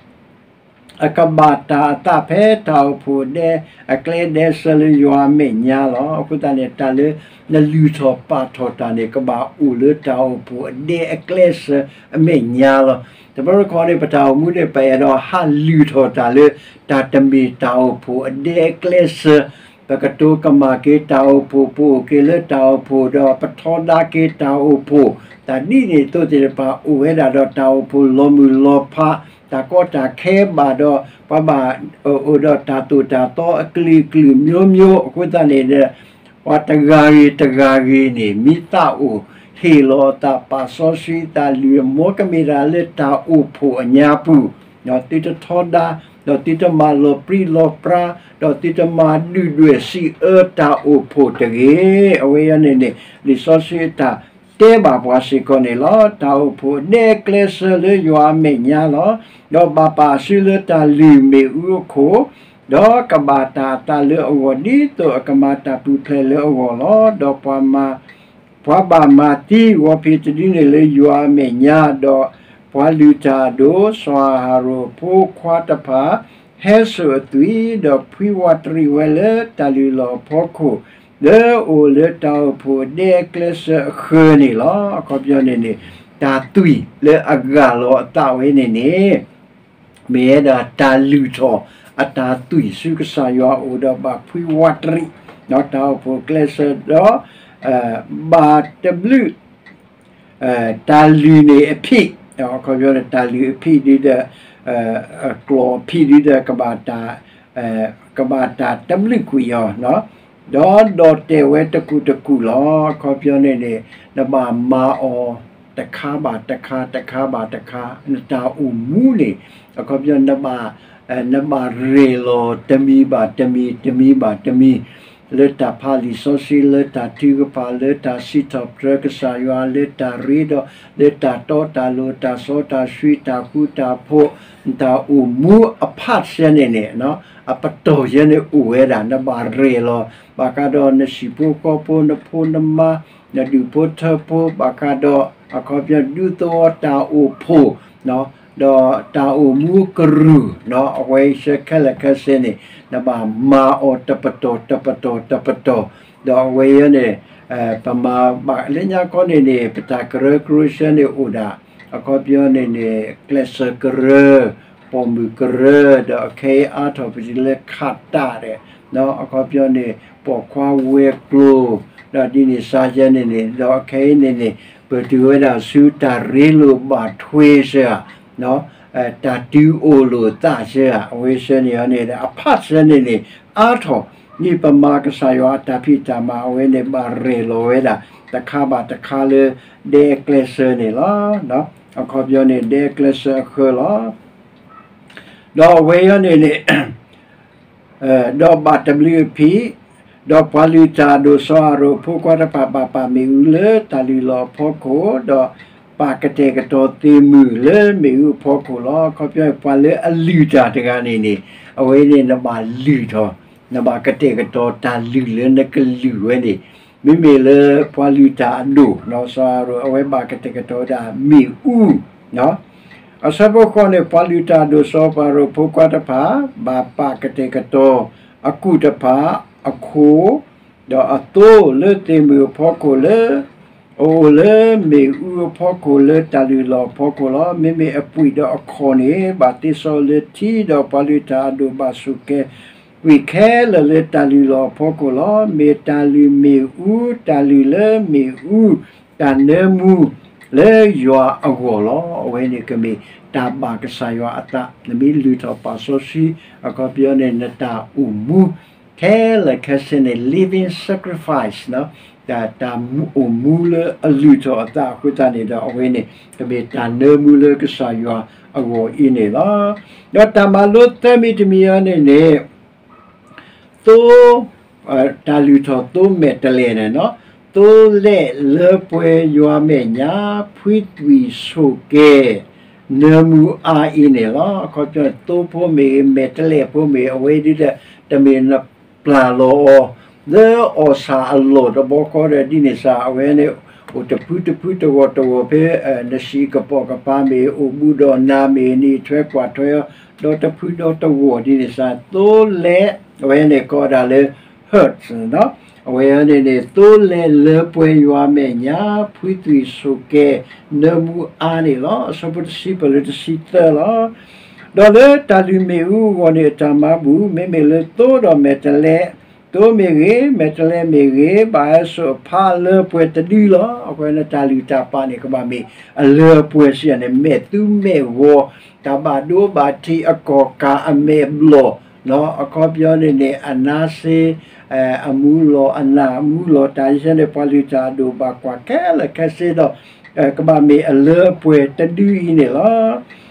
အကဘၣ်တၢ်အသးဖဲတၢ်အိၣ်ဖှိၣ်အဒဲအကျဲဒဲစၢၤလၢယွၤအမဲာ်ညါလီၤ. အဃိသတးန့ၣ် တၢ်လၢနလုၢ်ထီၣ်ပာ်ထီၣ်တၢ်န့ၣ် ကဘၣ်အိၣ်လၢတၢ်အိၣ်ဖှိၣ်အဒဲအကျဲစၢၤအမဲာ်ညါလီၤ. တဘျီတခီန့ၣ် ပတၢ်အိၣ်မူန့ၣ် ပအဲၣ်ဒိးဟးလုၢ်ထီၣ်တၢ်လၢ တၢ်တမ့ၢ်တၢ်အိၣ်ဖှိၣ်အဒဲအကျဲစၢၤ ပကတိၤကမၣ်က့ၤတၢ်အိၣ်ဖှိၣ်, ပအိၣ်က့ၤလၢတၢ်အိၣ်ဖှိၣ်, ဒီးပထီဒါက့ၤတၢ်အိၣ်ဖှိၣ်, တၢ်ဒ်န့ၣ်အသိးသ့ၣ်တဖၣ် အိၣ်ဝဲဒၣ်ဒီးတၢ်အိၣ်ဖှိၣ်လီၤမုၢ်လီၤဖး, တၢ်ကီတၢ်ခဲဘၣ်ဒီး ပှၤဘၣ်အိၣ်ဒီးတၢ်သိၣ်တၢ်သီအကလုာ်ကလုာ် မျိုးမျိုး အဃိသတးန့ၣ်ဒီး ပှၤတဂၤဂ့ၤတဂၤဂ့ၤန့ၣ် မ့ၢ်သးအိၣ်ဟ့ၣ်လီၤအသး ပာ်စီဆှံအသး လုၢ်အီၤ ကမ့ၢ်ဒၣ်လၢတၢ်အိၣ်ဖှိၣ်အညါပူၤ, ဒီးသုတထီဒါ, ဒီးသုတမၤလီၤပြံလီၤပြါ, ဒီးသုတမၤဒုၣ်ဒွဲၣ်စံးအၢတၢ်အိၣ်ဖှိၣ်တဂ့ၤ. အဝဲအံၤန့ၣ်န့ၣ် လံာ်စီဆှံအတၢ်တဲဘၣ်ပှၤစ့ၢ်ကီးန့ၣ်လီၤ. တၢ်အိၣ်ဖှိၣ်အဒဲအကျဲစၢၤလၢယွၤအမဲာ်ညါလီၤ. ဒီးဘၣ်ပာ်စုလၢတၢ်လုၢ်မ့ၣ်အူအခိၣ်, ဒီးကဘၣ်တၢ်အသးလၢအဂီၢ် ဒ်သိးအကမၤတၢ်ပူၤဖျဲးလၢအဂီၢ်လီၤ. ဒီးပှၤမၤ ပှၤဘၣ်မၤသံဝီဖံးတဒုန့ၣ်လၢယွၤအမဲာ်ညါ, ဒီးပှၤလုၢ်တၢ်အဒိၣ် စီၤအၤဟရိၣ်အဖိခွါတဖၣ် ဟဲစိာ်အသွံၣ်, ဒီးဖှံဝးတရံးဝဲလၢတၢ်လုၢ်လီၢ်အဖီခိၣ် လၢအအိၣ်လၢတၢ်အိၣ်ဖှိၣ်အဒဲအကျဲစၢၤအဃၢၤန့ၣ်လီၤ. အခီပညီန့ၣ်န့ၣ် တၢ်သွံၣ်လၢအဂၢ်လီၤအသးဝဲန့ၣ်န့ၣ် မ့ၢ်ဝဲဒၣ်တၢ်လုၢ်ထီၣ်အတၢ်သွံၣ်ဆူကစၢ်ယွၤအအိၣ် ဒီးဘၣ်ဖှံဝးတရံး တၢ်အိၣ်ဖှိၣ်ကျဲစၢၤဒီး ဘၣ်တဘျုး တၢ်လုၢ်န့ၣ်အဖံး, အခီပညီန့ၣ် တၢ်လုၢ်အဖံးဒ်ဒီး ကျီၢ်အဖံးဒ်ဒီး ကဘၣ်တၢ်တဘျုးကွံာ်အီၤ, ဒီးဒီၣ်တဲာ်ဝဲတကူာ်တကူာ်လီၤ. အခီပညီန့ၣ်န့ၣ် နဘၣ်မၤအီၤတခါဘၣ်တခါ တခါဘၣ်တခါ နတၢ်အိၣ်မူန့ၣ် အခီပညီ နဘၣ် နဘၣ်ရဲၣ်လီၤတမံၤဘၣ်တမံၤ တမံၤဘၣ်တမံၤ လၢတၢ်ဖးလံာ်စီဆှံ လၢတၢ်ထုကဖၣ် လၢတၢ်စံးထီၣ်ပတြၢၤကစၢ်ယွၤ လၢတၢ်ရ့ဒီး လၢတၢ်တီတၢ်လိၤ တၢ်စီတၢ်ဆှံ တၢ်ဃူတၢ်ဖိး တၢ်အိၣ်မူအဖးဆၢန့ၣ်န့ၣ် အပတီၢ်ယဲန့ၣ်အိၣ်ဝဲဒၣ် နဘၣ်ရဲၣ်လီၤ ဘၣ်ဃးဒီးနဟံၣ်ဖိဃီဖိ နဖိနမါ နဒူၣ်ဖိထၢဖိ ဘၣ်ဃးဒီး အခီပညီ ဒူသဝီတၢ်အိၣ်ဖှိၣ် ဒီးတၢ်အိၣ်မူကရူၢ် အဝဲအံၤဆၢခဲလၢာ်ခဲဆ့န့ၣ် နဘၣ်မၤအီၤတပတီၢ်တပတီၢ်တပတီၢ် ဒီးအဝဲအံၤန့ၣ် ပမၤဘၣ်လၢညါခီန့ၣ်န့ၣ် ပတၢ်ကရၢကရိဆၢန့ၣ်အိၣ်ဒၣ် အခီပညီန့ၣ်န့ၣ် ကျဲးစၢးကရၢ ပိာ်မုၣ်ကရၢ ဒီးအခဲအံၤအါထီၣ်ပတုၤလၢခးတၢ်ဒီး အခီပညီန့ၣ် ပိာ်ခွါဝဲၤကျိၤ ဒီးဒ်န့ၣ်စ့ၢ်ကီးန့ၣ်န့ၣ် ဒီးအခဲအံၤန့ၣ်န့ၣ် ပတုၤဝဲဒၣ်ဆူတၢ်ရ့လိာ်ဘၣ်ထွဲစ့ၢ်ဧါ တၢ်တုၤအိၣ်လိာ်သးစ့ၢ်ဧါ အဝဲဆၢန့ၣ်အန့ၣ် အဖးဆၢန့ၣ်န့ၣ် အါထီၣ် မ့ၢ်ပမၤကစၢ်ယွၤအတၢ်ဖံးတၢ်မၤ အဝဲန့ၣ်ဘၣ်ရဲၣ်လီၤဝဲဒၣ် တခါဘၣ်တခါလၢ ဒဲအကျဲးစၢၤန့ၣ်လီၤ. အခီပညီန့ၣ် ဒဲအကျဲးစၢၤအဃၢၤလီၤ. ဒီးအဝဲအံၤန့ၣ်န့ၣ် ဒီးဘၣ်တဘျုးအဖံး, ဒီးပှၤလုၢ်တၢ်အဒိၣ် စီၤအၤရိၣ်အဖိခွါတဖၣ် ဘၣ်ပာ်မ့ၣ်အူလၢတၢ်လုၢ်လီၢ်အဖီခိၣ်, ဒီးပာ်ကတဲာ်ကတီၤသ့ၣ်မုၢ်လၢမ့ၣ်အူအဖီခိၣ်လီၤ. အခီပညီ ပှၤလၢအလုၢ်တၢ်တဂၤန့ၣ်န့ၣ် အဝဲန့ၣ်နဘၣ်လုၢ်ထီၣ်, နဘၣ်ကတဲာ်ကတီၤတၢ်လုၢ်လၢနကလုၢ်ဝဲန့ၣ်, မ့မ့ၢ်လၢပှၤလုၢ်တၢ်အဒိၣ် စီၤအၤရိၣ် အဝဲဘၣ်ကတဲာ်ကတီၤဝဲဒၣ်မ့ၣ်အူ အဆၢဖိဃိးန့ၣ် ပှၤလုၢ်တၢ်အဒိၣ် စီၤအၤရိၣ်အဖိခွါတဖၣ် ဘၣ်ပာ်ကတဲာ်ကတီၤအကူၣ်တဖၣ်အခိၣ်, ဒီးအသိလၢသ့ၣ်မုၢ်အဖီခိၣ်လၢ အအိၣ်လၢမ့ၣ်အူအဖီခိၣ်လၢတၢ်လုၢ်လီၢ်အဖီခိၣ်လီၤ. မ့မ့ၢ်အပှံာ်ဒီးအခီၣ်န့ၣ် ဘၣ်သ့စီလၢထံ, ဒီးပှၤလုၢ်တၢ်အဒိၣ်ဘၣ်ဆိၣ်ကဲၤ ကွံာ်ခဲလၢာ်လၢတၢ်လုၢ်လီၢ်အဖီခိၣ်လီၤ. မ့ၢ်တၢ်လုၢ်မ့ၣ်အူ, တၢ်လုၢ်လၢမ့ၣ်အူ, တၢ်နၢမူလၢယွၤအဂီၢ်လီၤ. အဝဲန့ၣ်ကမ့ၢ်တၢ်ဘၣ်ကစၢ်ယွၤအသး, နမ့ၢ်လုၢ်ထီၣ်ပာ်စီဆှံ အခီပညီန့ၣ် နတၢ်အိၣ်မူ ခဲလၢာ်ခဲဆ့န့ၣ် living sacrifice တၢ်အိၣ်မူလၢအလုၢ်ထီၣ်အသးအဃိသတးန့ၣ်ဒီး အဝဲန့ၣ် ကမ့ၢ်တၢ်နၢမူလၢကစၢ်ယွၤအဂီၢ်အံၤန့ၣ်လီၤ. ဒီးတၢ်မၤလိသၢမံၤတမံၤအံၤန့ၣ်န့ၣ် သိ တၢ်လုၢ်ထီၣ်သိမဲာ်တဲးလဲးန့ၣ်, သိလဲၣ်လၢပှဲၤယွၤမဲာ်ညါ ဖှံသွံၣ်ဆိၣ်ကဲၤ နၢမူအါအံၤန့ၣ်လီၤ. အခီပညီ သိဖိမ့ၢ်ဂ့ၤ မဲာ်တဲးလဲးဖိမ့ၢ်ဂ့ၤ အဝဲဒ်ဒီး တမ့ၢ်နပျၢ်လီၤအီၤ လၢအီၣ်ဆၣ်အလီၢ်တဘျီဃီဒီး ဒ်န့ၣ်စ့ၢ် အဝဲန့ၣ် အိၣ်တဖုတဖုတဂီၢ်တဂီၢ်ဖဲ နစံၣ်ကပိာ်ကပၤမ့ၢ် အိၣ်ဘူးဒီးနၤမ့ၢ် နအံးထွဲကွၢ်ထွဲအီၤ ဒီတဖုဒီတဂီၢ်ဒ်န့ၣ်စ့ၢ် သိလဲ အဝဲန့ၣ်ကိးဒၣ်လၢ hertz အဝဲန့ၣ်န့ၣ် သိလဲလၢပှဲၤယွၤမဲာ်ညါ ဖှံသွံၣ်ဆိၣ်ကဲ နၢမူအါန့ၣ်လီၤ. အဆၢဖိတဆံပၢၢ်လၢတဆံသၢလီၤ. ဒီးလၢတၢ်လုၢ်မ့ၣ်အူအဂီၢ်န့ၣ် အတၢ်မၤဘူၣ် မ့မ့ၢ်လၢသိဒီးမဲာ်တဲးလဲး, သိမ့ၢ်ဂ့ၤ, မဲာ်တဲးလဲးမ့ၢ်ဂ့ၤ, ဘၣ်ဟဲစိာ်အဖးလၢပှဲၤတဒုလီၤ. အဃိန့ၣ် တၢ်လုၢ်တၢ်ပာ်န့ၣ် ကဘၣ်မ့ၢ်အလၢအပှဲၤစံးန့ၣ် မဲာ်သူမဲာ်ဂီၤ, တၢ်ဘၣ်ဒိဘၣ်ထံးအကီၢ်ကးအမဲာ်ဘျီၣ်, အခီပညီန့ၣ်န့ၣ် အနါစ့ အမူလီၤ အနၢ်အမူလီၤ တၢ်ယဲန့ၣ် ပှၤလုၢ်တၢ်အဒိၣ်ဘၣ်ကွၢ်ခဲလၢာ်ခဲဆ့ဒီး ကဘၣ်မ့ၢ်အလၢအပှဲၤတဒုအံၤန့ၣ်လီၤ.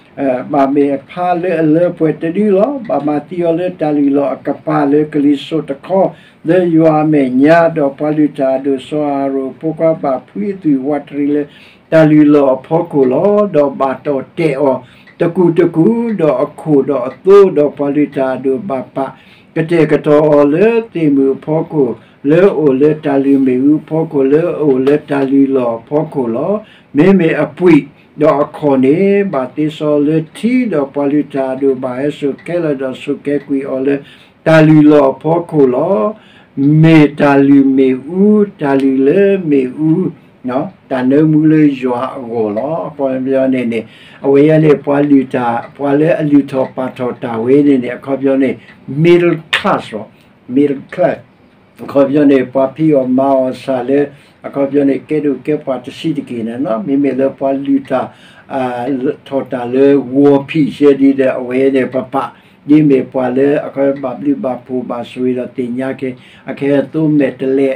ဘၣ်မ့ၢ်အဖးလၢအလၢအပှဲၤတဒုလီၤ. ဘၣ်မၤသံအီၤလၢတၢ်လုၢ်လီၢ်အကပၤလၢကလံၤစိးတခီ လၢယွၤအမဲာ်ညါ, ဒီးပှၤလုၢ်တၢ်အဒိၣ်စီၤအၤရိၣ်ဖိခွါဘၣ်ဖှံအသွံၣ်ဝးတရံးလၢ တၢ်လုၢ်လီၢ်အဖီခိၣ်လီၤ. ဒီးဘၣ်တီၢ်တဲာ်အီၤတကူာ်တကူာ်, ဒီးအခိၣ်ဒီးအသိ, ဒီးပှၤလုၢ်တၢ်အဒိၣ်ဘၣ်ပာ် ကတဲာ်ကတီၤအီၤလၢသ့ၣ်မုၢ်အဖီခိၣ် လၢအအိၣ်လၢတၢ်လုၢ်မ့ၣ်အူအဖီခိၣ် လၢအအိၣ်လၢတၢ်လုၢ်လီၢ်အဖီခိၣ်လီၤ. မ့မ့ၢ်အပှံာ်ဒီးအခီၣ်န့ၣ် ဘၣ်သ့စီလၢထံ, ဒီးပှၤလုၢ်တၢ်အဒိၣ်ဘၣ်ဟဲစိာ်ခဲလၢာ် ဒီးစိာ်ကဲကွံာ်အီၤလၢတၢ်လုၢ်လီၢ်အဖီခိၣ်လီၤ. မ့ၢ်တၢ်လုၢ်မ့ၣ်အူ, တၢ်လုၢ်လၢမ့ၣ်အူ, တၢ်နၢမူလၢယွၤအဂီၢ်လီၤ. အခီပညီန့ၣ်န့ၣ် အဝဲအံၤန့ၣ် ပှၤလုၢ်တၢ် ပှၤလၢအလုၢ်ထီၣ်ပာ်ထီၣ်တၢ်ဝဲန့ၣ်န့ၣ် အခီပညီန့ၣ် middle class လီၤ. middle class အခီပညီန့ၣ် ပှၤဖံးအီၣ်မၤအီၣ်စၢ်လၢ အခီပညီန့ၣ် ကဲဒိၣ်ကဲပှၢ်တဆံးတက့ၢ်န့ၣ်လီၤ. မ့မ့ၢ်လၢပှၤလုၢ်တၢ် ထီၣ်တၢ်လၢဂီၤဖံးရှဲဒ်ဒီး အဝဲန့ၣ်ပပာ် ဒ်မ့ၢ်ပှၤလၢအခီပညီဘၣ်ဘျုးဘၣ်ဖှိၣ်ဘၣ်ဆိၣ်ဂ့ၤဒီးသ့ၣ်ညါက့ၤ အကဲသိမဲာ်တဲးလဲး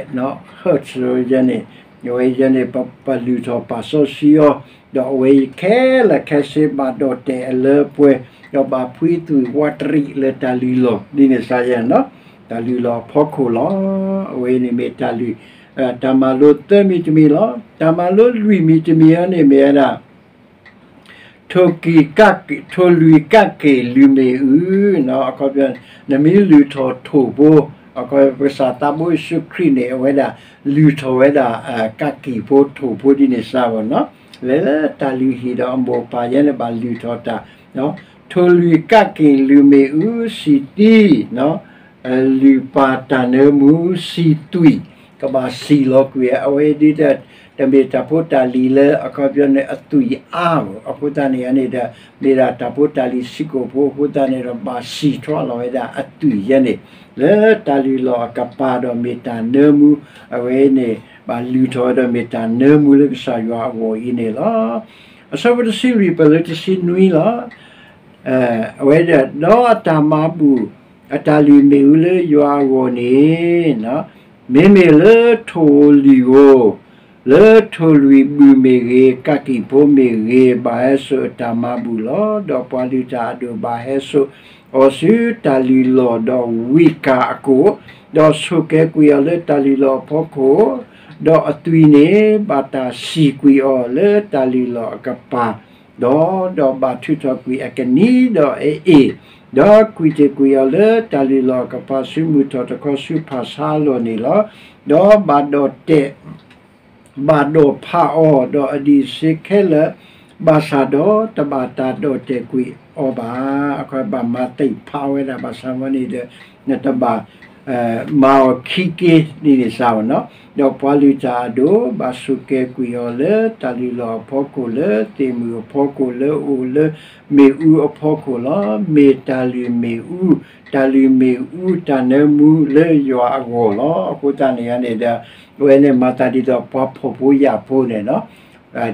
hertz န့ၣ် အဝဲယဲန့ၣ် ပလုၢ်ထီၣ်ပာ်စီဆှံအီၤ ဒီးအဝဲအံၤခဲလၢာ်ခဲဆ့ဘၣ်ဒီၣ်တဲာ်အလၢအပှဲၤ ဒီးဘၣ်ဖှံသွံၣ်ဝးတရံးလၢတၢ်လုၢ်လီၢ် ဒ်န့ၣ်စ့ၢ်ယဲန့ၣ်လီၤ. တၢ်လုၢ်လီၢ်အဖီခိၣ်လီၤ. အဝဲန့ၣ်မ့ၢ်တၢ်လုၢ် တၢ်မၤလိသၢမံၤတမံၤလီၤ. တၢ်မၤလိလွံၢ်မံၤတမံၤအံၤန့ၣ်မ့ၢ်ဝဲဒၣ် ထိၣ်ကံၢ် ထိၣ်လွံၢ်ကၣ်က့ၣ်လုၢ်မ့ၣ်အူ, အခီပညီ နမ့ၢ်လုၢ်ထီၣ်ထိၣ်ဖိ, အခီပညီ ပကစၢ်သးဘိယ့ၣ်ၡူးခရံာ်န့ၣ် အဝဲဒၣ် လုၢ်ထီၣ်ဝဲဒၣ် ကၣ်က့ၣ်ဖိထိၣ်ဖိဒ်န့ၣ်စ့ၢ်ဘၣ်နီၤ, လၢတၢ်လုၢ်ဟံၣ်ဒီးအမိၢ်အပၢ်ယဲန့ၣ်ဘၣ်လုၢ်ထီၣ်တၢ်, ထိၣ်လွံၢ်ကၣ်က့ၣ်လုၢ်မ့ၣ်အူ စံၣ်သံ လုၢ်ပာ်တၢ်နၢမူ စံၣ်သွံၣ်, ကဘၣ်စံၣ်လီၤကွံာ် အဝဲဒ်တၢ် တမ့ၢ်တၢ်ဖိတၢ်လံၤလၢအခီပညီန့ၣ် အသွံၣ်အါဘၣ်, အဃိသတးန့ၣ်န့ၣ်ဒီး မ့ၢ်ဒၣ်တၢ်ဖိတၢ်လံၤဆံးကိာ်ဖိအဃိသတးန့ၣ်ဒီး ဘၣ်စံၣ်ထီၣ်လီၤဝဲဒၣ်အသွံၣ်ယဲန့ၣ် လၢတၢ်လုၢ်လီၢ်အကပၤဒီးမ့ၢ်တၢ်နၢမူ, အဝဲန့ၣ် ဘၣ်လုၢ်ထီၣ်ဝဲဒီးမ့ၢ်တၢ်နၢမူလၢကစၢ်ယွၤအဂီၢ်အံၤန့ၣ်လီၤ. အဆၢဖိတဆံလွံၢ်ပၢၢ်လၢတဆံနွံလီၤ. အဝဲဒၣ် ဒီးအတၢ်မၤဘူၣ် အတၢ်လုၢ်မ့ၣ်အူလၢယွၤအဂီၢ်န့ၣ်, မ့မ့ၢ်လၢထိၣ်ဧိၤလံၣ်ဧိၤ, လၢထိၣ်လွံၢ်ဘုၣ်မ့ၢ်ဂ့ၤ, ကၣ်ကံၣ်ဖိမ့ၢ်ဂ့ၤ, ဘၣ်ဟဲစိာ်အတၢ်မၤဘူၣ်လီၤ. ဒီးပှၤလုၢ်တၢ်အဒိၣ်ဘၣ်ဟဲစိာ်အီၤဆူတၢ်လုၢ်လီၢ်ဒီးဝံၣ်ကၣ်အကိာ်, ဒီးဆိၣ်ကဲၤကွံာ်အီၤလၢတၢ်လုၢ်လီၢ်အဖီခိၣ်, ဒီးအသွံၣ်န့ၣ် ဘၣ်တၢ်စံၣ်ကွံာ်အီၤလၢတၢ်လုၢ်လီၢ်အကပၤ ဒီး ဒီးဘၣ်ထုးထီၣ်ကွံာ်အကနံၤဒီးအအ့ၣ်, ဒီးကွံာ်တ့ၢ်ကွံာ်အီၤလၢတၢ်လုၢ်လီၢ်အကပၤဆူမုၢ်ထီၣ်တခီဆူဖၣ်ဆါအလီၢ်န့ၣ်လီၤ. ဒီးဘၣ်ဒီၣ်တဲာ် ဘၣ်ဒီၣ်ဖးအီၤဒီးအဒံးစ့ခဲလၢာ်, ဘၣ်ဆၣ်ဒီးတဘၣ်တၢ်ဒီၣ်တဲာ်ကွံာ်အီၤဘၣ်. အခီပညီဘၣ်မၤသံၣ်ဖးဝဲဒၣ် ဘၣ်ဆၣ်ဝဲန့ၣ်ဒီး နတဘၣ် မၤအီၤခံက့ၤဒ်န့ၣ်စ့ၢ်ဘၣ်နီၤ, ဒီးပှၤလုၢ်တၢ်အဒိၣ်ဘၣ်ဆိၣ်ကဲၤကွံာ်အီၤလၢတၢ်လုၢ်လီၢ်အဖီခိၣ် လၢသ့ၣ်မုၢ်အဖီခိၣ် လၢအအိၣ်လၢမ့ၣ်အူအဖီခိၣ်လီၤ. မ့ၢ်တၢ်လုၢ်မ့ၣ်အူ, တၢ်လုၢ်မ့ၣ်အူတၢ်နၢမူလၢယွၤအဂီၢ်လီၤ. အဃိသတးန့ၣ်န့ၣ်ဒီး အဝဲန့ၣ်မၤသးဒ်သိးပှၤဖှီၣ်ဖိယာ်ဖိန့ၣ်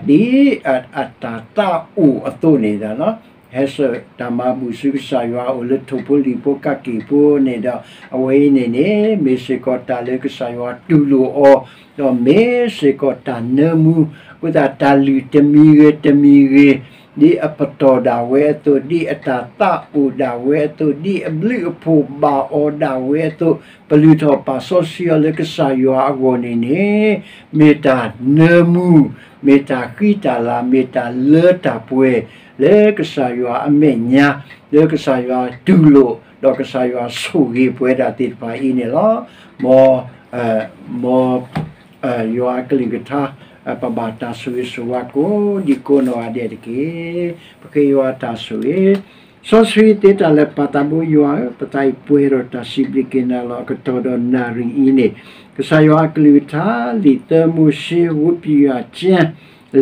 နီၤ ဒ်အတၢ်သးအိၣ်အသိးန့ၣ်ဒီး ဟဲစိာ်တၢ်မၤဘူၣ်ဆူကစၢ်ယွၤအိၣ်လၢထိၣ်ဖိလံၣ်ဖိကၣ်က့ၣ်ဖိန့ၣ်ဒီး အဝဲအံၤန့ၣ်န့ၣ် မ့ၢ်စ့ၢ်ကီးတၢ်လၢကစၢ်ယွၤတူၢ်လိာ်အီၤ, ဒီးမ့ၢ်စ့ၢ်ကီးတၢ်နၢမူ, အဃိသတးတၢ်လုၢ်တမံၤဂ့ၤတမံၤဂ့ၤ, ဒ်အပတီၢ်ဒၣ်ဝဲအသိး, ဒ်အတၢ်သးအိၣ်ဒၣ်ဝဲအသိး, ဒ်အဘျုးအဖှိၣ်ဘၣ်အီၤဒၣ်ဝဲအသိး, ပလုၢ်ထီၣ်ပာ်စီဆှံအီၤလၢကစၢ်ယွၤအဂီၢ်န့ၣ်န့ၣ် မ့ၢ်တၢ်နၢမူ, မ့ၢ်တၢ်ဃံတၢ်လၤ, မ့ၢ်တၢ်လၢတၢ်ပှဲၤ လၢကစၢ်ယွၤအမဲာ်ညါ, လၢကစၢ်ယွၤတူၢ်လိာ်, ဒီးကစၢ်ယွၤဆိၣ်ဂ့ၤပှၤဒၣ်သ့ၣ်တဖၣ်အံၤန့ၣ်လီၤ. မ်, မ်, ယွၤအကလုၢ်ကထါ ပဘၣ်တၢ်ဆိၣ်ဂ့ၤဆိၣ်ဝါကိးဒံကိးနီၢ်ဂၤဒဲးတက့ၢ်. ပဃ့ယွၤတၢ်ဆိၣ်ဂ့ၤ, စီဆှံသ့တၢ်လၢာ်ပၢ်သးဘိယွၤဧၢ, ပသးအံၤပှဲၤဒီးတၢ်စံးဘျုးက့ၤနၤလီၤ. အကတီၢ်ဒီးနၣ်ရံၣ်အံၤန့ၣ် ကစၢ်ယွၤအကလုၢ်ကထါ လံာ်သၢမိၤၡ့ ဝံပျံၤယွၤကၠဲ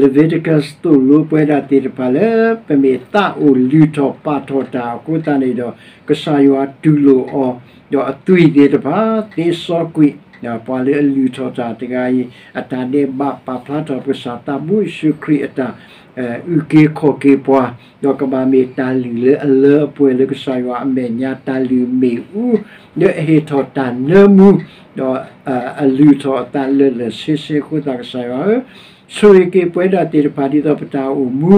Leviticus သိၣ်လိပှၤဒၣ်သ့ၣ်တဖၣ်လၢ ပမ့ၢ်သးအိၣ်လုၢ်ထီၣ်ပာ်ထီၣ်တၢ်အဃိသတးန့ၣ်ဒီး ကစၢ်ယွၤတူၢ်လိာ်အီၤ, ဒီးအသွံၣ်သ့ၣ်တဖၣ် သ့စီကွံာ် ပှၤလၢအလုၢ်ထီၣ်တၢ်တဂၤအံၤ အတၢ်ဒဲးဘးပာ်ဖျါထီၣ်ပကစၢ်သးဘိယ့ၣ်ၡူးခရံာ်အတၢ် အုၣ်က့ၤခီၣ်က့ၤပှၤ, ဒီးကဘၣ်မ့ၢ်တၢ်လုၢ်လၢအလၢအပှဲၤလၢကစၢ်ယွၤအမဲာ်ညါ တၢ်လုၢ်မ့ၣ်အူ လၢအဟ့ၣ်ထီၣ်တၢ်နၢမူ, ဒီးအလုၢ်ထီၣ်အသးလၢာ်လၢာ်ဆ့ဆ့အဃိသတး ကစၢ်ယွၤဧၢ, ဆိၣ်ဂ့ၤက့ၤပှၤဒၣ်သ့ၣ်တဖၣ်ဒ်သိးပတၢ်အိၣ်မူ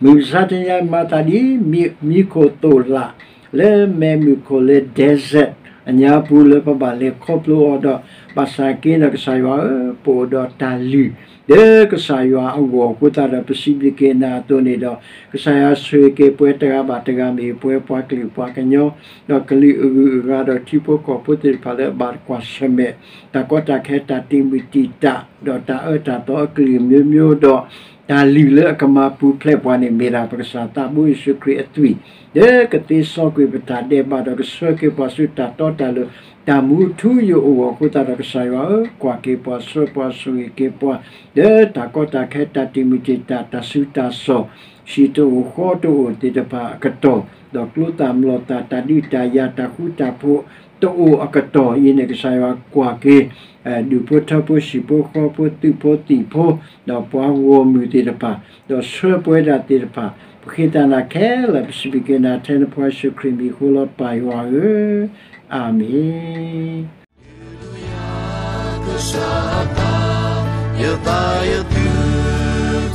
မုၢ်မဆါတနံၤညါမၤသးဒ် မံခိၣ်သိၣ်လး လၢမဲးမုၢ်ခိၣ်လၢ desert အညါပူၤလၢပဘၣ်လဲၤခီဖျိအီၤဒီး ဘၣ်ဆၣ်က့ဒီးကစၢ်ယွၤဧၢ, ပအိၣ်ဒီးတၢ်လုၢ် လၢကစၢ်ယွၤအဂီၢ်အဃိသတးဒီး ပစံးဘျုးက့ၤနၤအသိးန့ၣ်ဒီး ကစၢ်ယွၤဆိၣ်ဂ့ၤက့ၤပှၤတဂၤဘၣ်တဂၤ မ့ၢ်ပှၤပှၤကလုာ်ပှၤကညီ ဒီးကလုာ်အဂုၤအဂၤဒီးထံဖိကီၢ်ဖိသ့ၣ်တဖၣ်လၢအဘၣ်ကွၢ်ဆၢၣ်မဲာ် တၢ်ကီတၢ်ခဲ တၢ်တံာ်မုၢ်တံာ်တာ် ဒီးတၢ်အၢတၢ်သီအကလုာ်မျိုးမျိုးဒီး တၢ်လုၢ်လၢအကမၤပူၤဖျဲးပှၤန့ၣ် မ့ၢ်ဒၣ်ပကစၢ်သးဘိယ့ၣ်ၡူးခရံာ်အသွံၣ် လၢကသ့စီကွံာ်ပတၢ်ဒဲးဘးဒီးကဆှၢက့ၤပှၤဆူတၢ်တီတၢ်လိၤ တၢ်မူထူယိာ်အဂီၢ်အဃိသတးဒီး ကစၢ်ယွၤဧၢ, ကွၢ်က့ၤပှၤ ဆှၢပှၤဆိၣ်ဂ့ၤက့ၤပှၤ လၢတၢ်ကီတၢ်ခဲ တၢ်တံာ်မုၢ်တံာ်တာ် တၢ်ဆူးတၢ်ဆီၣ် ဟံၣ်တအိၣ်ဃီတအိၣ်သ့ၣ်တဖၣ်အကတီၢ် ဒီးကျိသၣ်မျိာ်သၣ် တၢ်ဒုးတၢ်ယၤ တၢ်ဃူတၢ်ဖိးတအိၣ်အကတီၢ်အံၤန့ၣ် ကစၢ်ယွၤကွၢ်က့ၤ ဒူၣ်ဖိထၢဖိ ဟံၣ်ဖိဃီဖိ သုးဖိသံၣ်ဖိ ဒီးပှၤဂီၢ်မုၢ်သ့ၣ်တဖၣ် ဒီးဆှၢပှၤဒၣ်သ့ၣ်တဖၣ် ပဃ့တၢ်နၤခဲလၢာ် ပစံးဘျုးက့ၤနၤထဲနဖိယ့ၣ်ၡူးခရံာ်မံၤအဃိလီၤ ပၢ်ယွၤဧၢ, အၤမ့ၣ်. ကစၢ်အသး ယသးယသု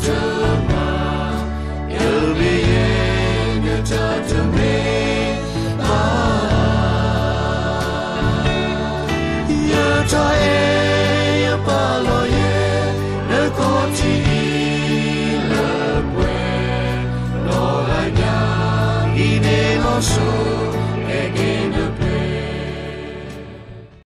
တမၤ, ယမ့ၢ်ယဲ နတၢ်တမ့ၢ်ဘၣ်. ယတၢ်အဲၣ်ယပာ်လီၤယဲ နခီၣ်ထံးအံၤလၢပှဲၤ, ဒီးလၢညါအံၤန့ၣ်လီၤစိၤ